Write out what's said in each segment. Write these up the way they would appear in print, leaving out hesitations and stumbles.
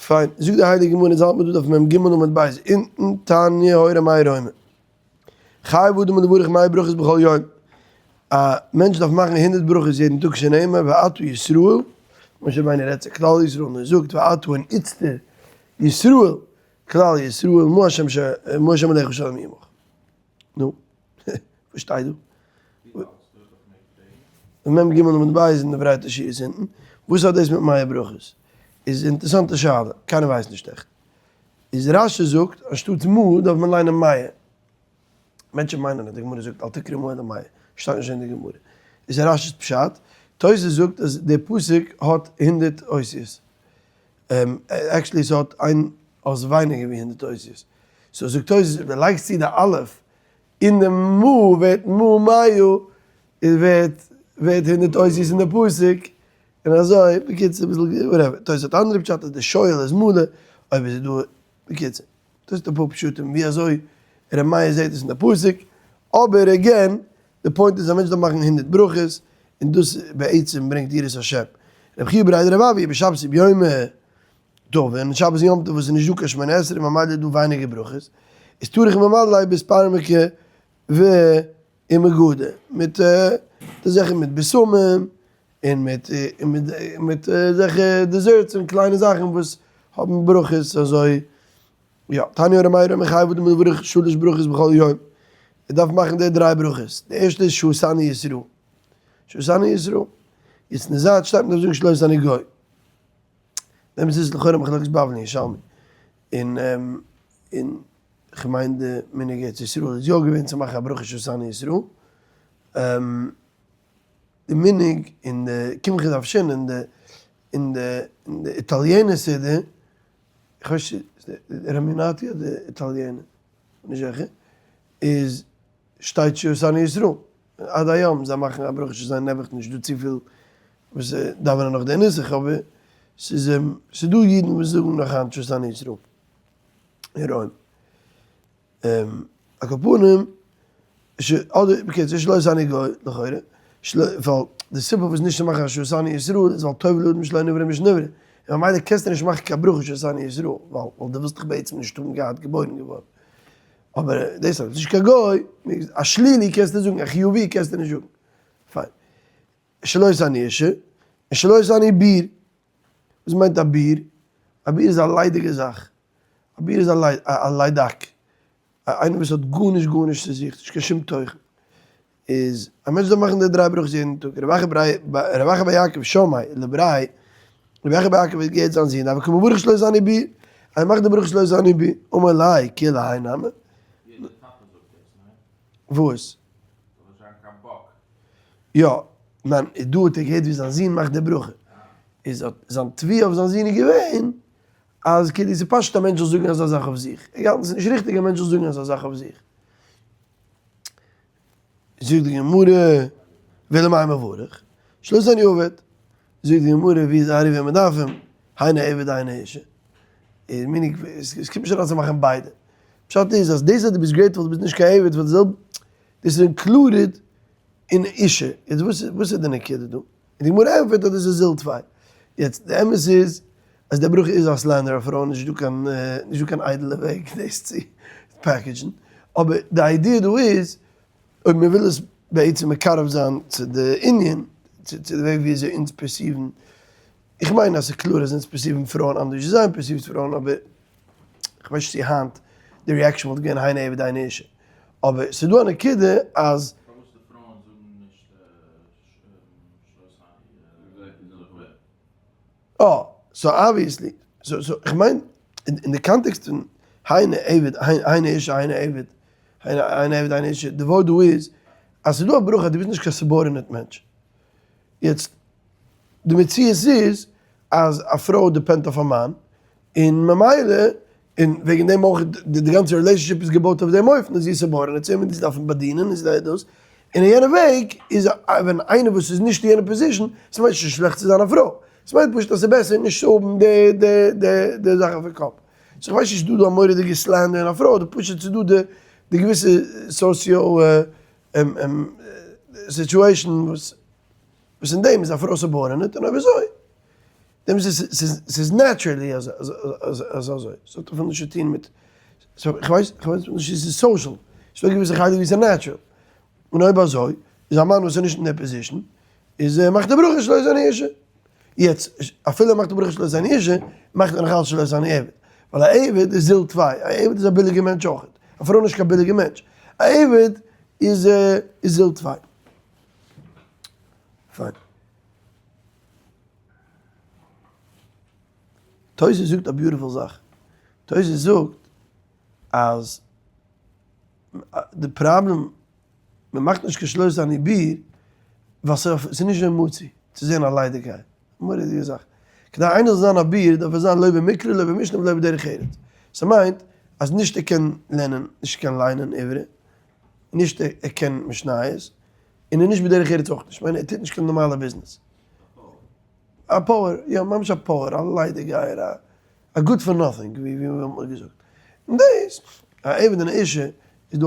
פיין, זאגט די הייליגע גמרא, אונז האלט מיר דא דף מ ג עמוד ב', אונטן, תניא היה ר' מאיר אומר, חייב אדם לברך מאה ברכות בכל יום, א מענטש דארף מאכן הונדערט ברכות יעדן טאג שנאמר ועתה ישראל, משה רבינו רעדט צו כלל ישראל און ער זאגט ועתה און איצטער ישראל, כלל ישראל, מה השם ש מה השם אלהיך שלום עמך. נו, וואס שטייט דא? מ ג עמוד ב' אין די ברייטע שורות אונטן, וואס האט דאס מיט מאה ברכות? איז אינטערסאנטע שאלה, קיינער ווייסט נישט עכט. איז רש י זאגט אנשטאט מאה דארף מען ליינען מאה. מענטשן מיינען אז די גמרא זאגט אל תקרא מאה אלא מאה, שטייט נישט אין די גמרא. איז רש י'ס פשט, תוס' זאגט אז די פסוק האט הונדערט אותיות. actually ס'האט איין אות ווייניגער ווי הונדערט אותיות. so זאגט תוס' אויב די לייגסט צו די אלף אין די מאה ווערט מאה מאה איז ווערט ווערט הונדערט אותיות אין די פסוק און אזוי בקיצור אביסל whatever תוס' האט אנדערע פשט אז די שואל איז מלא אויב איז דא בקיצור דאס איז די פאר פשטים ווי אזוי ר' מאיר זעט עס אין די פסוק אבער again די point איז א מענטש דארף מאכן הונדערט ברכות און דאס בעצם ברענגט יראת השם רבי חייא בריה דרב אויא בשבת וביומא טוב, און שבת און יום טוב וואס איז נישט דא קיין שמונה עשרה ממילא איז דא ווייניגער ברכות, איז טרח וממלא בספרמקי ומגדה, מיט די זאכן מיט בשמים, און מיט און מיט מיט אזעלכע desserts און קליינע זאכן וואס האבן ברכות אזוי, יא, תניא ר' מאיר אומר חייב אדם לברך שלש ברכות בכל יום, ער דארף מאכן די דריי ברכות, די ערשטע איז שעשני ישראל, שעשני ישראל, יעצט אין די זייט שטייט מען דארף זאגן שלא עשני גוי. דעמאלטס איז עס לכאורה מחלוקת בבלי און ירושלמי, און און כ'מיין די מנהג ארץ ישראל איז יא געווען צו מאכן א ברכה שעשני ישראל, די מנהג אין די קמחא דפשין אין די אין די אין די איטאליענע סידור, כ'ווייס נישט רמינאטי אדער איטאליענע, נישט זיכער, איז שטייט שעשני ישראל, עד היום זיי מאכן א ברכה שעשני נעבעך נישט דא צופיל וואס דאווענען נאך די נוסח אבער ס'איז ס'איז דא אידן וואס זאגן נאך היינט שעשני ישראל אין רוים. על כל פנים אדער בקיצור שלא עשני גוי לכאורה ווייל די סיבה פארוואס נישט צו מאכן א שעשני ישראל איז ווייל טוב לאדם שלא נברא משנברא און ממילא קענסטו נישט מאכן קיין ברכה שעשני ישראל ווייל דו ווילסט דאך בעצם נישט האבן געהאט געבוירן געווארן. אבער דאס אז נישט קיין גוי, א שלילי קענסטו זאגן, א חיובי קענסטו נישט זאגן. פיין. שלא עשני אשה, און שלא עשני בור. וואס מיינט א בור? א בור איז א ליידיגע זאך. א בור איז א ליידאק. איינער וואס האט גארנישט גארנישט צו זיך, נישט קיין שום תוכן. איז א מענטש דארף מאכן די דריי ברכות יעדן טאג, רב אחא בר יעקב שמעיה לבריה, רבי אחא בר יעקב האט געהערט זיין זון, דהוה קא מברך שלא עשני בור, ער מאכט די ברכה שלא עשני בור, אמר ליה כולי האי נמי. יעדער טאטע זאגט דאס, ניין? וואס? זאל נישט זיין קיין באק. יא, ניין, דא האט ער געהערט ווי זיין זון מאכט די ברכה, איז האט זיין תביעה אויף זיין זון איז געווען, אז כאילו ס'איז פשוט א מענטש זאל זאגן אזא זאך אויף זיך, ער האט געהאלטן ס'איז נישט ריכטיג א מענטש זאל זאגן אזא זאך אויף זיך. זאגט די גמרא, ולמאי מברך? שלא עשני עבד. זאגט די גמרא, ווי איז ארי ווען מען דארף אים? היינו עבד היינו אשה. איז meaning, עס קומט נישט אריין צו מאכן ביידע. פשט איז אז דאס אז דו ביסט grateful דו ביסט נישט קיין עבד פאר די זעלבע, דאס איז included אין אשה. יעצט וואס וואס איז די נקודה דא? און די גמרא ענטפערט אז דאס איז זילטפיי. יעצט די אמת איז אז די ברכה איז א slander אויף פרויען, נישט דא קיין נישט דא קיין איידעלע וועג דאס צו package ן, אבער די idea דא איז אויב מען וויל עס בעצם מקרב זיין צו די ענין, צו די וועג ווי אזוי אונז perceive ן, איך מיין אז ס'איז קלאר אז אונז perceive ן פרויען אנדערש ווי זיי perceive ט פרויען, אבער כ'ווייס נישט צו היינט די reaction וואלט געווען הן עבד הן אשה, אבער ס'איז דא א נקודה אז. פארוואס די פרויען זאגן נישט אה, so obviously, so so איך מיין אין די context פון הן עבד הן אשה הן עבד הן עבד הן אשה, די ווארט דא איז אז ס'איז דא א ברכה אז דו ביסט נישט קיין subordinate מענטש. יעצט די מציאות איז אז א פרוי depend ט אויף א מאן, און ממילא, און וועגן דעם אויך די גאנצע relationship איז געבויט אויף דעם אופן אז זי איז subordinate צו אים און זי דארף אים באדינען און זי דאס, און אין יענע וועג איז ווען איינער וואס איז נישט אין יענע position, ס'מיינט נישט שלעכט צו זיין א פרוי, ס'מיינט פשוט אז ס'איז בעסער נישט צו האבן די די די די זאך אויפן קאפ. so כ'ווייס נישט איז דא דא א מורא'דיגע slander אין א פרוי אדער פשוט ס'איז דא די די געוויסע socio situation וואס וואס אין דעם איז א פרוי subordinate און אויב אזוי. דעם ס'איז naturally אזוי, ס'האט אפילו נישט צו טון מיט, כ'ווייס נישט צו ס'איז social, ס'דא געוויסע חלק ווי ס'איז natural, און אויב אזוי איז א מאן וואס איז נישט אין די position איז מאכט די ברכה שלא עשני אשה, יעצט אפילו ער מאכט די ברכה שלא עשני אשה מאכט ער נאכאלץ שלא עשני עבד, ווייל א עבד איז זיל טפי, א עבד איז א ביליגע מענטש אויכעט, א פרוי איז נישט קיין ביליגע מענטש, א עבד איז זיל טפי. פיין. תוס' זאגט א beautiful זאך, תוס' זאגט אז די פראבלעם מען מאכט נישט קיין שלא עשני ביר ווייל ס'איז נישט אזוי מצוי צו זען א ליידיגייער, מורא'דיגע זאך, כדי איינער זאל זיין א בור דארף ער זיין לא במקרא לא במשנה ולא בדרך ארץ, ס'מיינט אז נישט ער קען לערנען, נישט ער קען ליינען עברי, נישט ער קען משניות, און ער איז נישט בדרך ארץ אויך נישט, כ'מיין ער טוט נישט קיין נארמאלע ביזנעס. א פאוער, יא ממש א פאוער, א ליידיגייער, א א good for nothing ווי ווי מ'האט געזאגט. און דאס, א עבד און א אישה, איז דא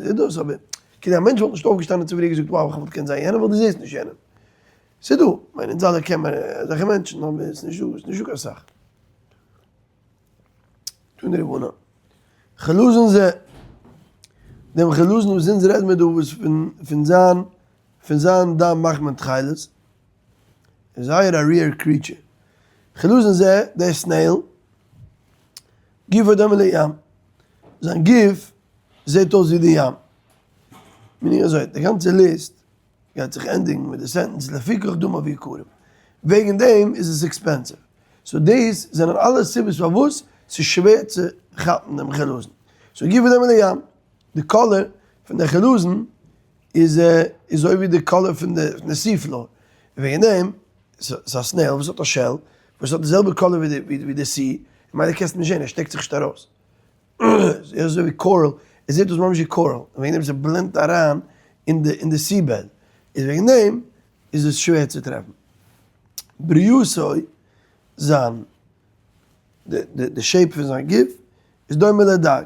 איז דאס אבער, כדי א מענטש וואלט נישט אויפגעשטאנען צופרי און געזאגט wow איך וואלט געקענט זיין יענעם ווייל דו זעסט נישט יענעם. ס'איז דא, כ'מיין אונז אלע קען מען אזעלכע מענטשן אבער ס'איז נישט דא, ס'איז נישטא קיין סאך. תנו רבנן. חלזון זה, דעם חלזון וואס אונז רעדן מיר דא וואס פון פון זיין פון זיין דם מאכט מען תכלת, איז זייער א rare creature. חלזון זה, דער snail, גופו דומה לים, זיין גוף זעט אויס ווי די ים. meaning אזוי, די גאנצע list גייט זיך ענדיגן מיט די sentence לפיכך דמיו יקרים, וועגן דעם איז עס expensive. so דאס זענען אלע סיבות פארוואס ס'איז שווער צו כאפן דעם חלזון. so גופו דומה לים, די color פון די חלזון איז אזוי ווי די color פון די sea floor, וועגן דעם, ס'איז א snail וואס האט א shell, וואס האט די זעלבע color ווי די sea, ממילא קענסטו נישט זען, ער שטעקט זיך נישט ארויס. ס'איז אזוי ווי coral, עס זעט אויס ממש ווי coral, און וועגן דעם ס'בלענדט אריין אין די sea bed, איז וועגן דעם איז עס שווער צו טרעפן. בריאתו, זיין, די shape פון זיין גוף, איז דומה לדג,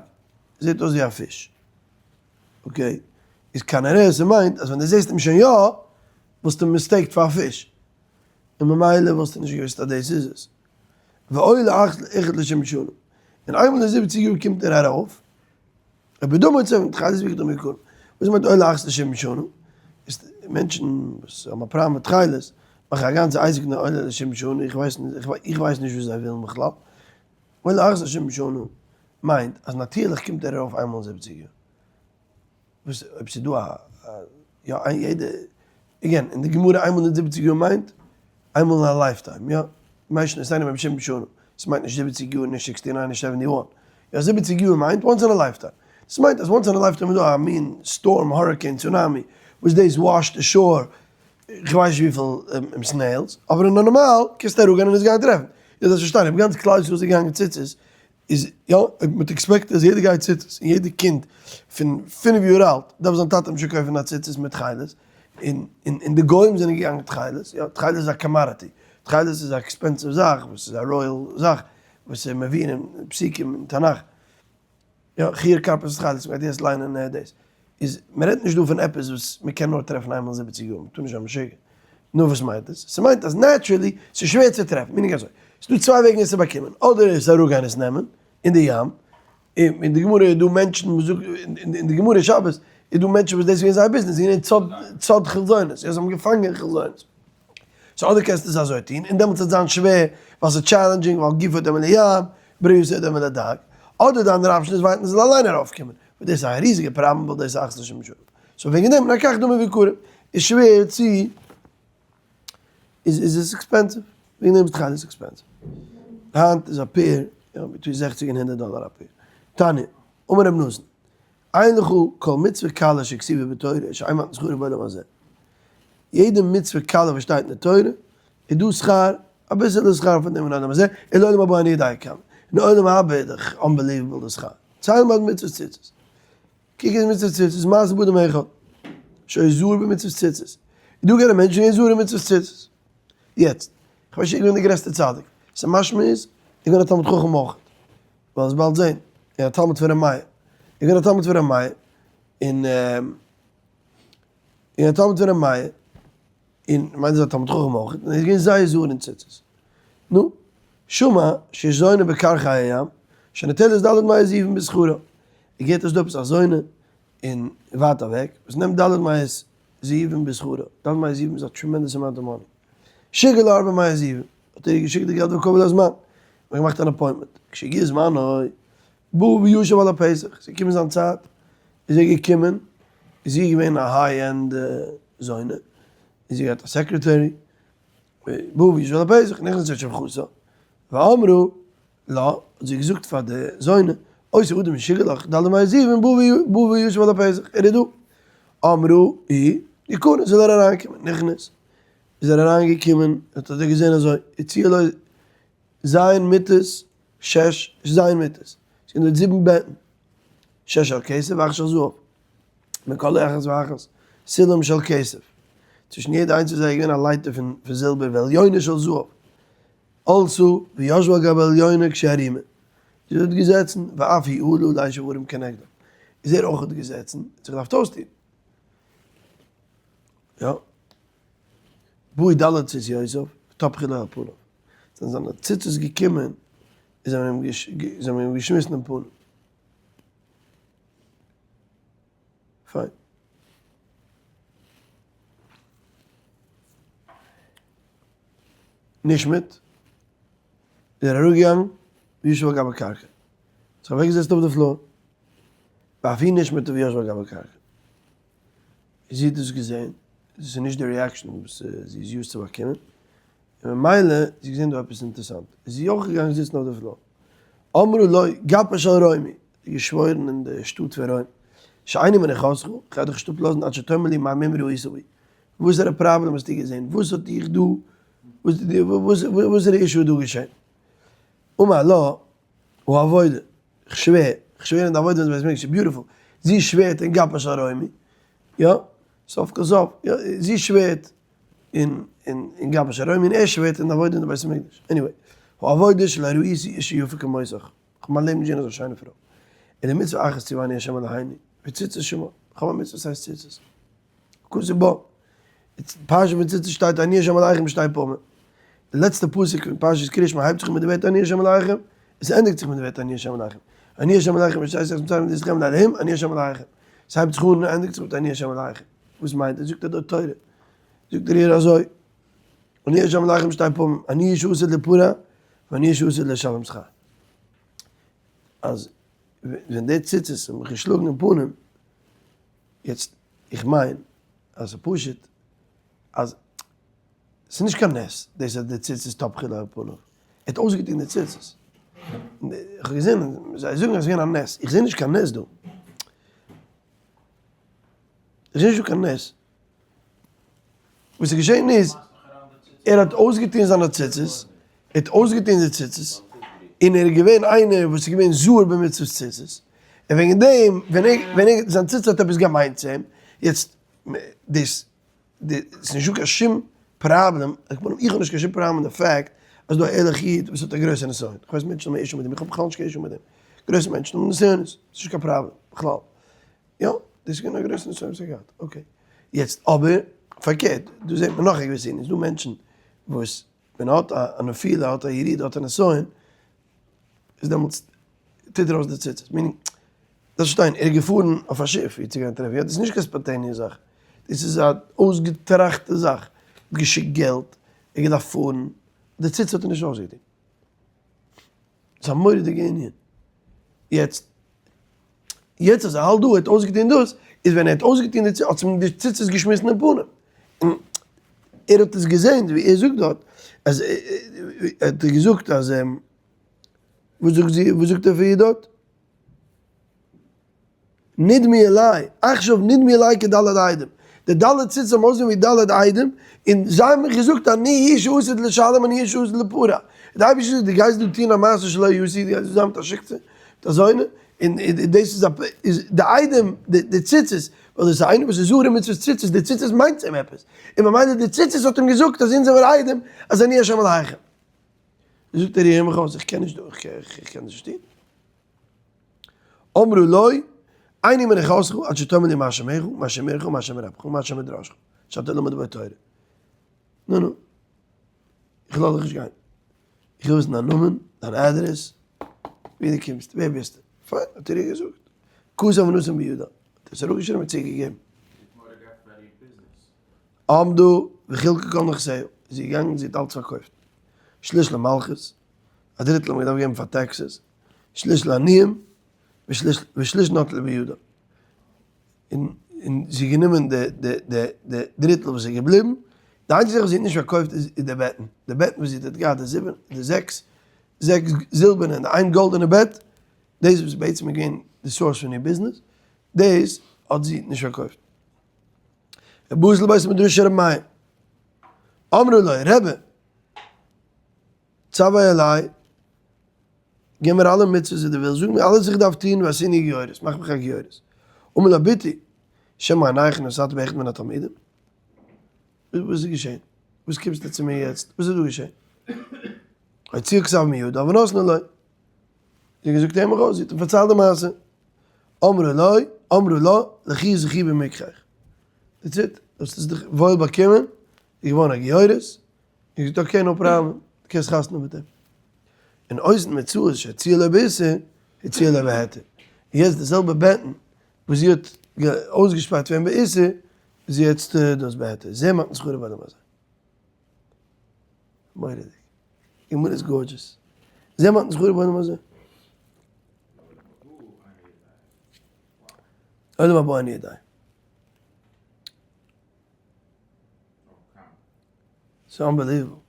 זעט אויס ווי א פיש. okay, איז כנראה ס'מיינט אז ווען דו זעסט אים שוין יא, וואלסטו אים mistaked פאר א פיש, און ממילא וואלסטו נישט געוואוסט אז דאס איז עס. ועולה אחת לשבעים שנה, און איינמאל אין זיבעציג יאר קומט ער ארויף, ובדמו צובעים תכלת לפיכך דמיו יקרים, וואס מיינט עולה אחת לשבעים שנה? איז מענטשן וואס האבן א פראבלעם מיט תכלת, מאכן א גאנצע עסק נאר עולה לשבעים שנה, איך ווייס נישט, איך ווייס נישט וואס זיי ווילן בכלל, עולה אחת לשבעים שנה מיינט אז נאטירליך קומט ער ארויף איינמאל אין זיבעציג יאר. וואס אויב ס'איז דא א יא יעדע again אין די גמרא איינמאל אין זיבעציג יאר מיינט איינמאל אין א lifetime יא משנה סיינעם ביים שבעים שנה ס'מיינט נישט זיבעציג יאר נישט sixty nine נישט seventy one יא זיבעציג יאר מיינט once in a lifetime דאס מיינט אז once in a lifetime איז דא א מין storm hurricane tsunami וואס דאס washed ashore כ'ווייס נישט וויפיל snails אבער אין נארמאל קענסטו אראפגיין און עס גיין טרעפן איר זאלט פארשטיין אויב גאנץ כלל ישראל איז געגאנגען ציצית איז יא, אויב מ'האט expected אז יעדער גייט ציצית, און יעדע קינד פון פינף יאר אלט דארף זיין טאטע אים שוין קויפן א ציצית מיט תכלת, און און די גוים זענען געגאנגען תכלת, יא, תכלת איז א commodity, תכלת איז א expensive זאך, וואס איז א royal זאך, וואס איז מבואר אין פסוקים אין תנך, יא, חיור כרפס תכלת, מ'גייט יעצט ליינען דאס. איז מ'רעדט נישט דא פון עפעס וואס מ'קען נאר טרעפן איינמאל אין זיבעציג יאר, מ'טאר נישט זיין משוגע. נו וואס מיינט עס? ס'מיינט אז naturally ס'איז שווער צו טרעפן, meaning אזוי, ס'איז דא צוויי וועגן עס צו באקומען, אדער עס אראפגיין עס נעמען אין די ים, און אין די גמרא איז דא מענטשן וואס זאגן, אין די גמרא שבת איז דא מענטשן וואס דאס איז געווען זייער ביזנעס, זיי זענען געווען צד חלזונות, יא זיי האבן געפאנגען חלזונות. so אדער קענסטו עס אזוי טון, און דעמאלטס וועט זיין שווער, ווייל ס'איז challenging, ווייל גופו דומה לים, בריאתו דומה לדג, אדער די אנדערע option איז ווארטן ס'זאל אליין ארויפקומען, וואס דאס איז א ריזיגע פראבלעם ווייל דאס איז אחת לשבעים שנה. so וועגן דעם לפיכך דמיו יקרים איז שווער צו איז איז עס expensive, וועגן דעם איז תכלת expensive. היינט איז א pair יא between זעכציג און הונדערט דאלער א pair. תניא, אמר רבי נתן, אין לך כל מצוה קלה שכתובה בתורה שאין מתן שכרה בעולם הזה. יעדע מצוה קלה וואס שטייט אין די תורה איז דא שכר, אביסעלע שכר פון דעם אין עולם הזה, און לעולם הבא אני יודע כמה. אין עולם הבא איז דאך unbelievable די שכר. צא ולמד מצוות ציצית. קוק אין מצוות ציצית, מעשה באדם אחד, שהיה זהיר במצוות ציצית. איז דא געווען א מענטש געווען זהיר אין מצוות ציצית. יעצט, כ'ווייס נישט ער איז געווען די גרעסטע צדיק. ס'משמע איז, ער איז געווען א תלמיד חכם אויך. וועל עס באלד זען. ער איז א תלמיד פון ר' מאיר. ער איז געווען א תלמיד פון ר' מאיר. און און א תלמיד פון ר' מאיר. און מיינט איז א תלמיד חכם אויך. און ער איז געווען זייער זהיר אין ציצית. נו, שמע שיש זונה בכרכי הים, שנוטלת ד' מאות זהובים בשכרה. ער געהערט אז דא עפעס א זונה אין ווייט אוועק, וואס נעמט ד' מאות זהובים בשכרה. ד' מאות זהובים איז א tremendous amount of money. שיגר לה ארבע מאות זהובים. האט ער איר געשיקט די געלט וקבע לה זמן. און געמאכט אן appointment. כשהגיע זמנו, בא וישב על הפתח. ס'איז געקומען זיין צייט, איז ער געקומען, איז זי געווען א high end זונה, און זי האט א secretary, בא וישב על הפתח, נכנסה שפחתה, ואמרה לה, האט זי געזאגט פאר די זונה, אותו אדם ששיגר לך ד' מאות זהובים בא וישב על הפתח, ער איז דא. אמרה היא, יכנס, זאל ער אריינקומען, נכנס, איז ער אריינגעקומען, האט ער געזען אזוי, הציעו לו ז' מיטות, שש, ז' מיטות, ס'איז געווען דארט זיבן בעטן, שש של כסף ואחת של זהב, מכל אחת ואחת סולם של כסף, צווישן יעדע איינס פון זיי איז געווען א לייטער פון זילבער ועליונה של זהב, עלתה וישבה על גבי העליונה כשהיא ערומה, זי איז דארט געזעצן, ואף הוא עלה לישב ערום כנגדה, איז ער אויך געזעצן, האט זיך געדארפט אויסטון, יא, באו ד' ציציותיו, וטפחו לו על פניו, זענען זיינע ציצית געקומען און זיי האבן אים געשמיסן אין פנים. פיין. נשמט, איז ער אראפגעגאנגען וישב על גבי קרקע, זיך אוועקגעזעצט אויף די floor, ואף היא נשמטה וישבה על גבי קרקע. זי האט דאס געזען, דאס איז נישט די reaction וואס זי איז used צו באקומען, און ממילא האט זי געזען דא עפעס אינטערסאנט, איז זי אויך געגאנגען זיצן אויף די floor. אמרה לו, גפה של רומי, האט געשוואוירן אין די שטאט פון רוים, שאיני מניחתך, איך גיי דיך נישט אפלאזן עד שתאמר לי מה מום ראית בי, וואסערע פראבלעם האסטו געזען, וואס האט דיך דא, וואסערע issue איז דא געשען? אמר לה, העבודה, איך שווער, איך שווער אין די עבודה פון די בית המקדש, beautiful, זי שווערט אין גפה של רומי, יא, סוף כל סוף, יא, זי שווערט אין אין גפה של רומי און ער שווערט אין די עבודה אין די בית המקדש, anyway, העבודה שלא ראיתי אשה יפה כמותך, איך האב מיין לעבן נישט געזען אזא שיינע פרוי, אלא מצוה אחת ציווני השם אלהינו, וציצית שמה, איך האב א מצוה וואס הייסט ציצית. כתוב בה, פרשת פון ציצית שטייט אני השם אלהיכם שתי פעמים. די לעצטע פסוק פון פרשת קריאת שמע הייבט זיך אן מיט די ווערטער אני השם אלהיכם, עס ענדיגט זיך מיט די ווערטער אני השם אלהיכם. אני השם אלהיכם אשר הוצאתי אתכם ממצרים עבדי לאלהים, אני השם אלהיכם. עס הייבט זיך אן און ענדיגט זיך מיט אני השם אלהיכם. וואס מיינט עס? זאגט ער דא תורה. זאגט ער איר אזוי, אני השם אלהיכם שתי פעמים, אני שעתיד להפרע ואני שעתיד לשלם שכר. אז ווען די ציצית האבן מיך געשלאגן אין פנים, יעצט איך מיין אז ס'איז פשוט אז ס'איז נישט קיין נס דאס אז די ציצית טפחו לו על פניו, ער האט אויסגעטון די ציצית, איך האב געזען זיי זאגן אז ס'איז געווען א נס, איך זע נישט קיין נס דא, איך זע נישט דא קיין נס. וואס איז געשען איז, ער האט אויסגעטון זיינע ציצית, ער האט אויסגעטון די ציצית, און ער איז געווען איינער וואס איז געווען זהיר במצוות ציצית, און וועגן דעם, ווען ער, ווען ער, זיין ציצית האט עפעס געמיינט צו אים, יעצט, דאס, ס'איז נישטא קיין שום פראבלעם, איך האב נישט קיין שום פראבלעם מיט די fact אז דא א ערליכע איד וואס האט א גרויסע נסיון, איך ווייס מענטשן האבן א issue מיט דעם, איך האב בכלל נישט קיין issue מיט דעם, גרויסע מענטשן האבן נסיונות, ס'איז נישט קיין פראבלעם בכלל. יא, דאס איז געווען א גרויסע נסיון וואס ער האט געהאט, okay. יעצט אבער, פארקערט, דא זעט מען נאך א געוויסע ענין, ס'איז דא מענטשן וואס ווען ער האט א נפילה, האט א ירידה, האט א נסיון, איז דעמאלטס טוט ער אויס די ציצית, meaning, דארפסט פארשטיין, ער איז געפארן אויף א שיף ווי צו גיין טרעפן, יא, דאס איז נישט קיין spontaneous זאך, דאס איז א אויסגעטראכטע זאך, ער האט געשיקט געלט, ער האט געדארפט פארן, די ציצית האט ער נישט אויסגעטון. ס'איז א מורא'דיגע ענין. יעצט, יעצט אז ער האלט דא, ער האט אויסגעטון דאס, איז ווען ער האט אויסגעטון די ציצית, האט אים די ציצית געשמיסן אין פנים. און ער האט עס געזען, ווי ער זאגט דארט, אז ער האט געזאגט אז, וואס זאגט זי, וואס זאגט ער פאר איר דארט? נדמו אלי, עכשיו נדמו אלי כד' עדים, די ד' ציצית האבן אויסגעזען ווי ד' עדים, און זיי האבן מיך געזאגט אני הוא שעתיד לשלם אני הוא שעתיד לפרע, די אייבערשטער זאגט דו גייסט דא טון א מעשה שלא יעשו, דו גייסט דא זיין מיט א שיקצע, מיט א זונה, און דאס איז א, איז די עדים, די ציצית, ווייל דאס איז איינער וואס איז זהיר אין מצוות ציצית, די ציצית מיינט אים עפעס, און ממילא די ציצית האט אים געזאגט אז אונז זעמיר עדים אז אני השם אלהיכם. זאגט ער איר הער מיך אויס, איך קען נישט דא, איך קען דאס נישט טון. אמרו לו, איני מניחתך עד שתאמר לי מה שמך, מה שם עירך, מה שם רבך, מה שם מדרשך, שאתה לומד בו תורה. נו נו, איך לאז דיך נישט גיין. איך וויל וויסן דיין נאמען, דיין אדרעס, ווי דו קומסט, ווער ביסטו? פיין, האט ער איר געזאגט. כתב ונתן בידה. האט ער עס אראפגעשריבן און צוריקגעגעבן. עמדה וחילקה כל נכסיה, זי איז געגאנגען זי האט אלץ פארקויפט. שליש למלכות, א דריטל האט מען געדארפט געבן פאר taxes, שליש לעניים, ושליש נטלה בידה. און און זי האט גענומען די די די די דריטל וואס איז געבליבן, די איינציגע זאך וואס זי האט נישט פארקויפט איז די בעטן, די בעטן וואס זי האט געהאט די זיבן די זעקס זעקס זילבערנע און די איין גאלדענע בעט, דאס וואס בעצם איז געווען די source פון איר ביזנעס, דאס האט זי נישט פארקויפט. ובאת לבית מדרשו של רבי מאיר, אמרו לו, רבי, צוה עלי, גיב מיר אלע מצוות וואס דו ווילסט, זאג מיר אלעס וואס איך דארף טון, ועשיני גיורת, מאך מיך א גיורת. אמר לה בתי, שמא עיניך נתת באחד מן התלמידים? וואס איז געשען? וואס קומסטו צו מיר יעצט? וואס איז דא געשען? הוציאה כתב מידה ונתנה לו. זי האט געזאגט הער מיך אויס, זי האט אים פארציילט די מעשה. אמרו לו, אמרה לו, לכי זכי במקחך. That's it, האסט עס דיך וואויל באקומען, איז געווארן א גיורת, און געזאגט okay no problem, דו קענסט חתונה מיט אים. און אותן מוצאות שהציעה לו באיסור, הציעה לו בהיתר. און יעצט די זעלבע בעטן וואס זי האט אויסגעשפארט פאר אים באיסור, איז יעצט דאס בהיתר. זה מתן שכרו בעולם הזה. מורא'דיג. גמרא איז gorgeous. זה מתן שכרו בעולם הזה. עולם הבא אני יודע. ס'איז unbelievable.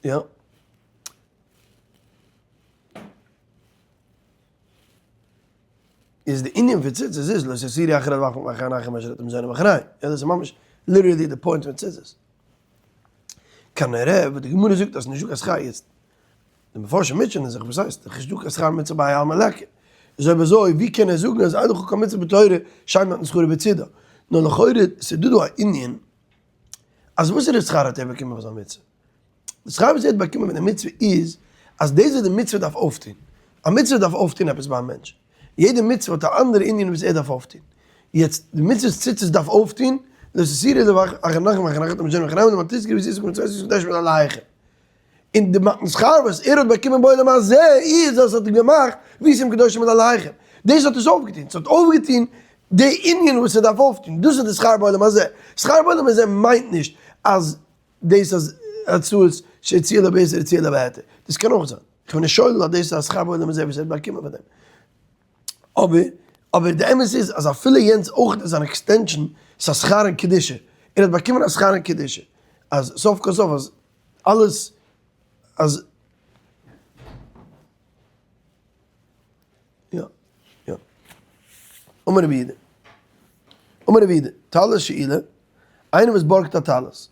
יא. איז די ענין פון ציצית איז לא תתורו אחרי לבבכם ואחרי עיניכם אשר אתם זונים אחריהם. יא דאס איז ממש literally די point פון ציצית. כנראה וואס די גמרא זאגט אז נישטא קיין שכר יעצט. די מפרשים מוטשענען זיך וואס הייסט נישטא קיין שכר מצוה בהאי עלמא ליכא. איז אויב אזוי ווי קען ער זאגן אז אין לך כל מצוה בתורה שאין מתן שכרו בצידה. נאר לכאורה ס'איז דא דא א ענין אז וואס איז די שכר האט ער באקומען פאר זיין מצוה? די שכר וואס ער האט באקומען פון די מצוה איז אז דאס וואס די מצוה דארף אויפטון. א מצוה דארף אויפטון עפעס ביי א מענטש. יעדע מצוה האט א אנדערע ענין וואס ער דארף אויפטון. יעצט די מצוות ציצית דארף אויפטון, לא תתורו לבבכם אחרי עיניכם ואחרי עיניכם תמשכנה אחריהם למען תזכרו ועשיתם כל מצותי קדושים לאלהיכם. און די מתן שכר וואס ער האט באקומען בעולם הזה איז אז עס האט געמאכט והייתם קדושים לאלהיכם. דאס האט עס אויפגעטון. עס האט אויפגעטון די ענין וואס עס דארף אויפטון. דאס איז די שכר בעולם הזה. שכר בעולם הזה מיינט נישט אז דאס אז הוצאות שהציע לו באיסור הציע לו בהיתר. דאס קען אויך זיין. איך בין נישט שולל אז דאס איז א שכר בעולם הזה וואס ער האט באקומען פאר דעם. אבער אבער די אמת איז אז אפילו יענץ אויך איז אן extension, ס'איז א שכר אין קדושה. ער האט באקומען א שכר אין קדושה. אז סוף כל סוף אז אלעס אז יא יא אמר רבי יהודה אמר רבי יהודה טלית שאולה איינער וואס בארגט א טלית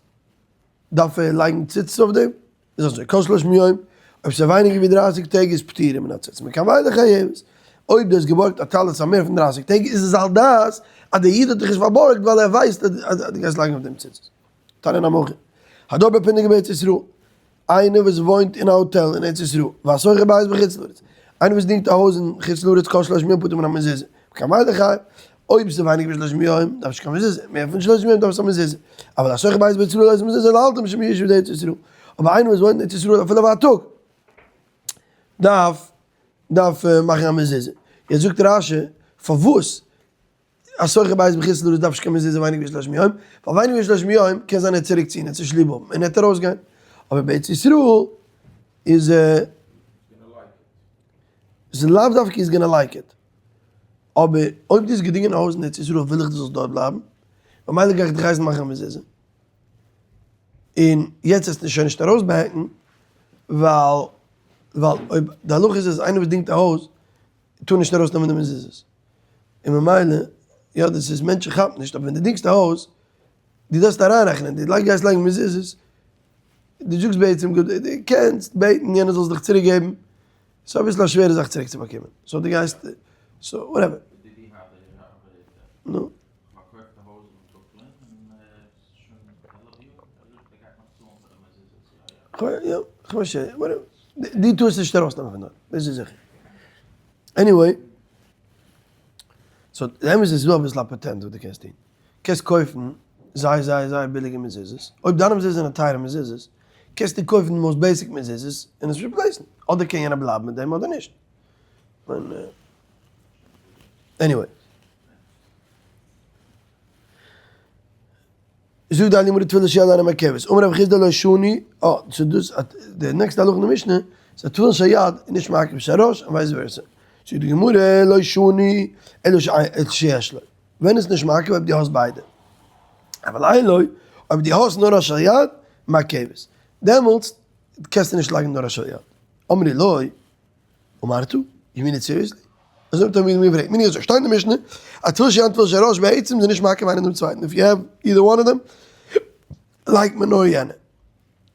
דארף ער לייגן ציצית אויף דעם איז אזוי כל שלשים יום אויב ס'איז ווייניגער ווי דרייסיג טעג איז פטורה מן הציצית מכאן ואילך חייבת אויב דו האסט געבארגט א טלית פאר מער פון דרייסיג טעג איז עס על דעת אז דער איד האט דיך עס פארבארגט ווייל ער ווייסט אז דו גייסט לייגן אויף דעם ציצית. תנא נמי הכי, הדר בפונדק בארץ ישראל, איינער וואס וואוינט אין א האטעל אין ארץ ישראל, והשוכר בית בחוץ לארץ, איינער וואס דינגט א הויז אין חוץ לארץ כל שלשים יום פטור מן המזוזה, מכאן ואילך חייב, אויב ס'איז ווייניגער ווי שלשים יום דארף נישט קיין מזוזה, מער פון שלשים יום דארף עס א מזוזה, אבל השוכר בית בארץ ישראל עושה מזוזה לאלתר משום ישוב דארץ ישראל, אבער איינער וואס וואוינט אין ארץ ישראל אפילו פאר א טאג דארף דארף מאכן א מזוזה, יעצט זאגט רש"י פארוואס א שוכר בית בחוץ לארץ דארף נישט קיין מזוזה ווייניגער ווי שלשים יום, ווייל ווייניגער ווי שלשים יום קען זיין ער וועט צוריק ציען, ער וועט נישט ליב האבן און ער וועט ארויסגיין, אבער בארץ ישראל איז איז לאו דווקא he's gonna like it, אבער אויב דו האסט געדינגען א הויז אין ארץ ישראל וויל איך דו זאלסט דארט בלייבן, ממילא גיי איך דיך הייסן מאכן א מזוזה, און יעצט וועסטו שוין נישט ארויסבעקן, ווייל ווייל אויב די הלכה איז אז איינער וואס דינגט א הויז טאר נישט ארויסנעמען די מזוזות. און ממילא, יא דאס איז מענטשן כאפן נישט, אבער ווען דו דינגסט א הויז, דו דארפסט אריינרעכענען, דו לייג גייסט לייגן מזוזות, דו זאגסט בעצם גוט, דו קענסט בעטן יענער זאל עס דיך צוריק געבן, ס'איז אביסל א שווערע זאך צוריק צו באקומען, so דו גייסט, so whatever. נו. יא, כ'פארשטיי, דו טארסט נישט ארויסנעמען פון דארט, דאס איז זיכער. Anyway, so די אמת איז ס'איז דא אביסל א פאטענט וואס דו קענסט טון. קענסט קויפן זייער זייער זייער ביליגע מזוזות, אויב דיינע מזוזות זענען טייערע מזוזות, קענסטו קויפן די most basic מזוזות און עס replace ן, אדער קען יענער בלייבן מיט דעם אדער נישט. Anyway. זאגט די הייליגע גמרא תפילין של יד אינה מעכבת, אמר רב חסדא לא שנו, אה, סאו דאס די next ע הלכה אין די משנה איז אז תפילין של יד איז נישט מעכב של ראש און vice versa. זאגט די גמרא לא שנו אלא שיש לו, ווען איז נישט מעכב אויב דו האסט ביידע, אבל אין לו, אויב דו האסט נאר א של יד, מעכבת, דעמאלטס קענסטו נישט לייגן נאר א של יד. אמרו לו, אמרת? You mean it seriously? אזוי האט ער מיר געפרעגט, מיין איך אזוי, שטייט אין די משנה, אז תפילין של יד און תפילין של ראש בעצם זענען נישט מעכב איינער דעם צווייטן, if you have either one of them, לייגט מען נאר יענע.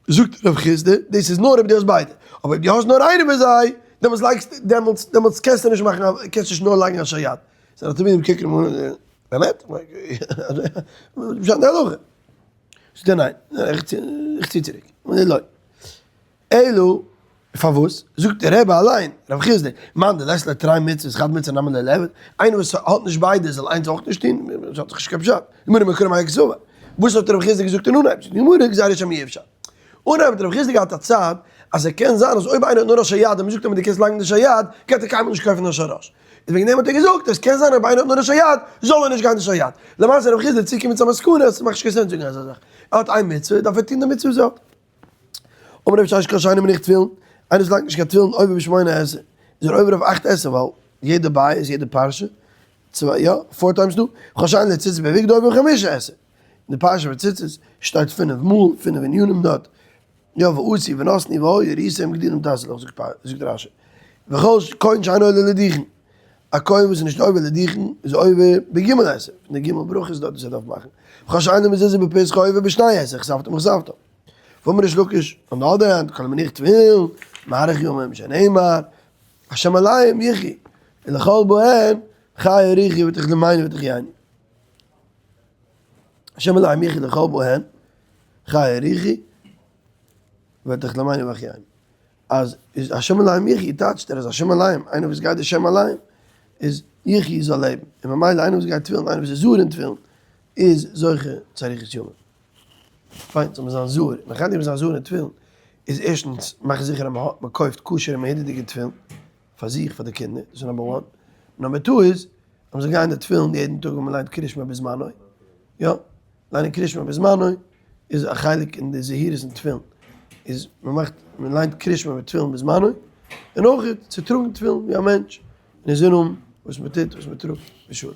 זאגט רב חסדא, דאס איז נאר אויב דו האסט ביידע, אבער אויב דו האסט נאר איינע פון זיי, דעמאלטס לייגסטו, דעמאלטס, דעמאלטס קענסטו נישט מאכן א, קענסט נישט נאר לייגן א של יד. זענען תלמידים קוקן אים אן, באמת? פשט אין די הלכה. זאגט ער ניין, איך צי צוריק. לא. אלא פארוואס זאגט דער רבי אליין, רב חסדא, מאן דלית ליה תרי מצוות חד מצוה נמי לא ליעביד, איינער וואס האט נישט ביידע זאל איינס אויך נישט טון, דאס האט דאך נישט קיין פשט, גמרא מעיקרא מאי קסבר, וואס האט רב חסדא געזאגט אין אנהייב, זאגט די גמרא גזירה שמא אי אפשר, אנהייב האט רב חסדא געהאט א צד אז עס קען זיין אז אויב איינער האט נאר א של יד און מען זאגט אים דו קענסט לייגן די של יד, גייט ער קיינמאל נישט קויפן א של ראש, איז וועגן דעם האט ער געזאגט עס קען זיין אויב איינער האט נאר א של יד זאל ער נישט גיין די של יד, למעשה רב חסדא איז צוגעקומען צו א מסקנא אז עס מאכט נישט קיין sense זאגן אזא זאך, ער האט איין מצוה דארף ער טון די מצוה וואס ער האט. אמר רב ששת כל שאינו מניח תפילין, איינער וואס לייגט נישט קיין תפילין עובר בשמונה עשרה, איז ער עובר אויף אכט עשרה, ווייל יעדע בית, יעדע פרשה, צוויי יא, four times דא, כל שאין לו ציצית בבגדו עובר בחמשה עשרה, אין די פרשה פון ציצית שטייט פינף מאל, פינף ענינים דארט, יא ועשו ונתנו והיו וראיתם גדולים תעשה לך זאגט רשי, וכל כהן שאינו עולה לדוכן, א כהן וואס איז נישט עובר לדוכן איז עובר בג' עשרה, פון די ג' ברכות דארט וואס ער דארף מאכן, וכל שאין לו מזוזה בפסחו עובר בשני עשרה, כתבתם וכתבתם. ואמר ריש לקיש, on the other hand, כל המניח תפילין, מאריך ימים, שנאמר, השם עליהם יחי, ולכל באין, חי יאריכו ותחלמני ותחייני. השם עליהם יחי לכל באין, חי יאריכו ותחלמני ותחייני. אז איז השם עליהם יחי טייטשט ער אז השם עליהם, איינער וואס גייט די שם עליהם, איז יחי זאל לעבן, און ממילא איינער וואס גייט תפילין, איינער וואס איז זהיר אין תפילין, איז זוכה צו אריכות ימים. פיין, זאל מען זיין זהיר, און א חלק פון זיין זהיר אין תפילין איז ערשטנס מאכן זיכער אז מען קויפט כשר'ע מהודר'דיגע תפילין פאר זיך פאר די קינדער, דאס איז number one, number two איז אז מען זאל גיין די תפילין יעדן טאג ווען מען ליינט קריאת שמע בזמנו, יא, ליינען קריאת שמע בזמנו איז א חלק אין די זהירות אין תפילין, איז מען מאכט מען ליינט קריאת שמע מיט תפילין בזמנו, און אויך צו טראגן תפילין ווי א מענטש, און אינזין האבן וואס מען טוט וואס מען טראגט בשלום.